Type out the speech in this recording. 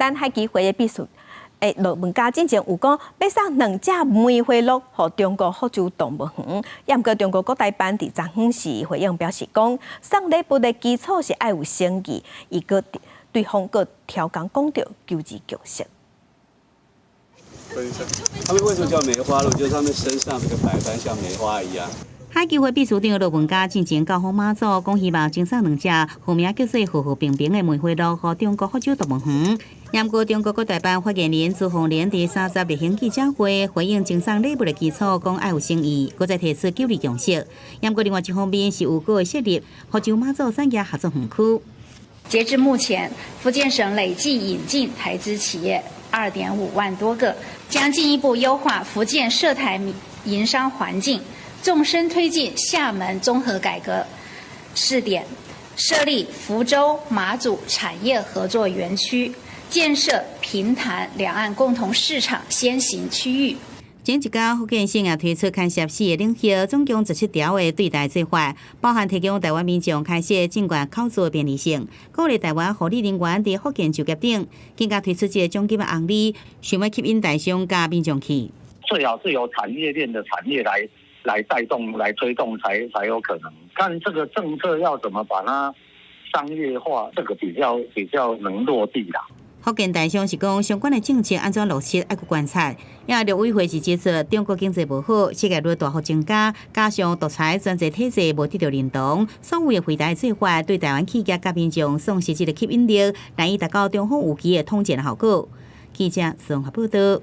咱海基會的秘書羅文嘉進前有講，欲送兩隻梅花鹿予中國福州動物園。也毋過中國國台辦佇昨昏時回應表示講，送禮物的基礎是愛有誠意，伊閣對方閣刁工講著求二共識。他們為什麼叫梅花鹿？就是他們身上這個白斑像梅花一樣。海基會秘書長羅文嘉進前到訪馬祖，講希望贈送兩隻號名叫做和和平平的梅花鹿，予中國福州動物園。毋過中國國台辦發言人朱鳳蓮佇30例行記者會回應贈送禮物的基礎，講愛有誠意，閣再提出九二共識。毋過另外一方面是有閣設立福州馬祖產業合作園區。截至目前，福建省累計引進台資企業2.5萬多個，將進一步優化福建涉台營商環境。縱深推進廈門綜合改革試點，設立福州馬祖產業合作園區，建設平潭兩岸共同市場先行區域。前一工，福建省也推出牽涉四個領域，總共17條的對台做法，包含提供台灣民眾開設證券口座的便利性，鼓勵台灣護理人員佇福建就業等，更加推出這個獎金的紅利，想欲吸引台商佮民眾去。最好是有產業鏈的產業來帶動、來推動才有可能。看這個政策要怎麼把它商業化，這個比較能落地啦。福建台商是講相關的政策按怎落實，愛閣觀察。也陸委會是指出，中國經濟無好，失業率大幅增加，加上獨裁專制體制無得到認同，所謂的惠台做法對台灣企業佮民眾喪失這個吸引力，難以達到中方預期的統戰效果。記者綜合報道。